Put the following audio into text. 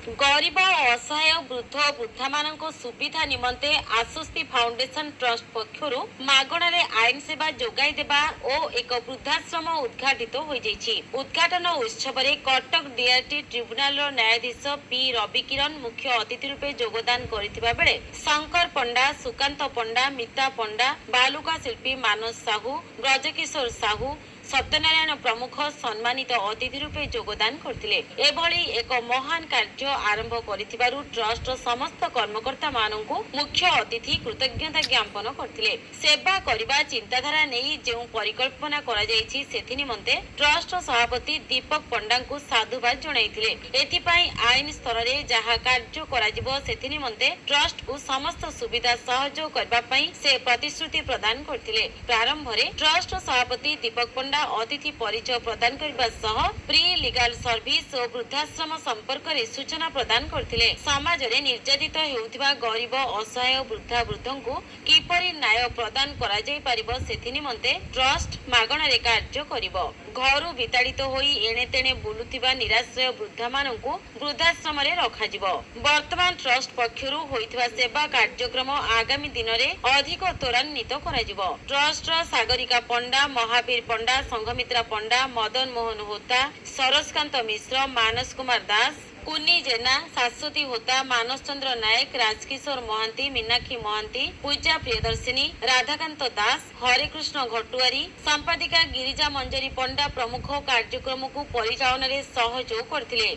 ଗରିବ ଓ ଅସହାୟ ବୃଦ୍ଧ ଓ ବୃଦ୍ଧାମାନଙ୍କ ସୁବିଧା ନିମନ୍ତେ ଆଶ୍ୱସ୍ତି ଫାଉଣ୍ଡେସନ ଟ୍ରଷ୍ଟ ପକ୍ଷରୁ ମାଗଣାରେ ଆଇନ ସେବା ଯୋଗାଇ ଦେବା ଓ ଏକ ବୃଦ୍ଧାଶ୍ରମ ଉଦ୍ଘାଟିତ ହୋଇଯାଇଛି। ଉଦ୍ଘାଟନ ଉତ୍ସବରେ କଟକ ଡିଆରଟି ଟ୍ରିବ୍ୟୁନାଲର ନ୍ୟାୟାଧୀଶ ପି ରବି କିରଣ ମୁଖ୍ୟ ଅତିଥି ରୂପେ ଯୋଗଦାନ କରିଥିବା ବେଳେ ଶଙ୍କର ପଣ୍ଡା, ସୁକାନ୍ତ ପଣ୍ଡା, ମିତା ପଣ୍ଡା, ବାଲୁକା ଶିଳ୍ପୀ ମାନସ ସାହୁ, ବ୍ରଜକିଶୋର ସାହୁ, ସତ୍ୟନାରାୟଣ ପ୍ରମୁଖ ସମ୍ମାନିତ ଅତିଥି ରୂପେ ଯୋଗଦାନ କରିଥିଲେ। ଏଭଳି ଏକ ମହାନ କାର୍ଯ୍ୟ ଆରମ୍ଭ କରିଥିବାରୁ ଟ୍ରଷ୍ଟର ସମସ୍ତ କର୍ମକର୍ତ୍ତାମାନଙ୍କୁ ମୁଖ୍ୟ ଅତିଥି କୃତଜ୍ଞତା ଜ୍ଞାପନ କରିଥିଲେ। ସେବା କରିବା ଚିନ୍ତାଧାରା ନେଇ ଯେଉଁ ପରିକଳ୍ପନା କରାଯାଇଛି, ସେଥି ନିମନ୍ତେ ଟ୍ରଷ୍ଟର ସଭାପତି ଦୀପକ ପଣ୍ଡାଙ୍କୁ ସାଧୁବାଦ ଜଣାଇଥିଲେ। ଏଥିପାଇଁ ଆଇନ ସ୍ତରରେ ଯାହା କାର୍ଯ୍ୟ କରାଯିବ, ସେଥି ନିମନ୍ତେ ଟ୍ରଷ୍ଟକୁ ସମସ୍ତ ସୁବିଧା ସହଯୋଗ କରିବା ପାଇଁ ସେ ପ୍ରତିଶ୍ରୁତି ପ୍ରଦାନ କରିଥିଲେ। ପ୍ରାରମ୍ଭରେ ଟ୍ରଷ୍ଟର ସଭାପତି ଦୀପକ ପଣ୍ଡା ଅତିଥି ପରିଚୟ ପ୍ରଦାନ କରିବା ସହ ଫ୍ରି ଲିଗାଲ ସର୍ଭିସ ଓ ବୃଦ୍ଧାଶ୍ରମ ସମ୍ପର୍କରେ ସୂଚନା ପ୍ରଦାନ କରିଥିଲେ। ସମାଜରେ ନିର୍ଯାତିତ ହେଉଥିବା ଗରିବ, ଅସହାୟ ବୃଦ୍ଧା ବୃଦ୍ଧଙ୍କୁ କିପରି ନ୍ୟାୟ ପ୍ରଦାନ କରାଯାଇ ପାରିବ, ସେଥି ନିମନ୍ତେ ଟ୍ରଷ୍ଟ ମାଗଣାରେ କାର୍ଯ୍ୟ କରିବ। ଘରୁ ବିତାଡ଼ିତ ହୋଇ ଏଣେ ତେଣେ ବୁଲୁଥିବା ନିରାଶ୍ରୟ ବୃଦ୍ଧାମାନଙ୍କୁ ବୃଦ୍ଧାଶ୍ରମରେ ରଖାଯିବ। ବର୍ତ୍ତମାନ ଟ୍ରଷ୍ଟ ପକ୍ଷରୁ ହୋଇଥିବା ସେବା କାର୍ଯ୍ୟକ୍ରମ ଆଗାମୀ ଦିନରେ ଅଧିକ ତ୍ୱରାନ୍ୱିତ କରାଯିବ। ଟ୍ରଷ୍ଟର ସାଗରିକା ପଣ୍ଡା, ମହାବୀର ପଣ୍ଡା, ସଂଘମିତ୍ରା ପଣ୍ଡା, ମଦନ ମୋହନ ହୋତା, ସରୋଜକାନ୍ତ ମିଶ୍ର, ମାନସ କୁମାର ଦାସ, କୁନି ଜେନା, ଶାଶ୍ୱତୀ ହୋତା, ମାନସ ଚନ୍ଦ୍ର ନାୟକ, ରାଜକିଶୋର ମହାନ୍ତି, ମୀନାକ୍ଷୀ ମହାନ୍ତି, ପୂଜା ପ୍ରିୟଦର୍ଶିନୀ, ରାଧାକାନ୍ତ ଦାସ, ହରେକୃଷ୍ଣ ଘଟୁଆରୀ, ସମ୍ପାଦିକା ଗିରିଜା ମଞ୍ଜରୀ ପଣ୍ଡା ପ୍ରମୁଖ କାର୍ଯ୍ୟକ୍ରମକୁ ପରିଚାଳନାରେ ସହଯୋଗ କରିଥିଲେ।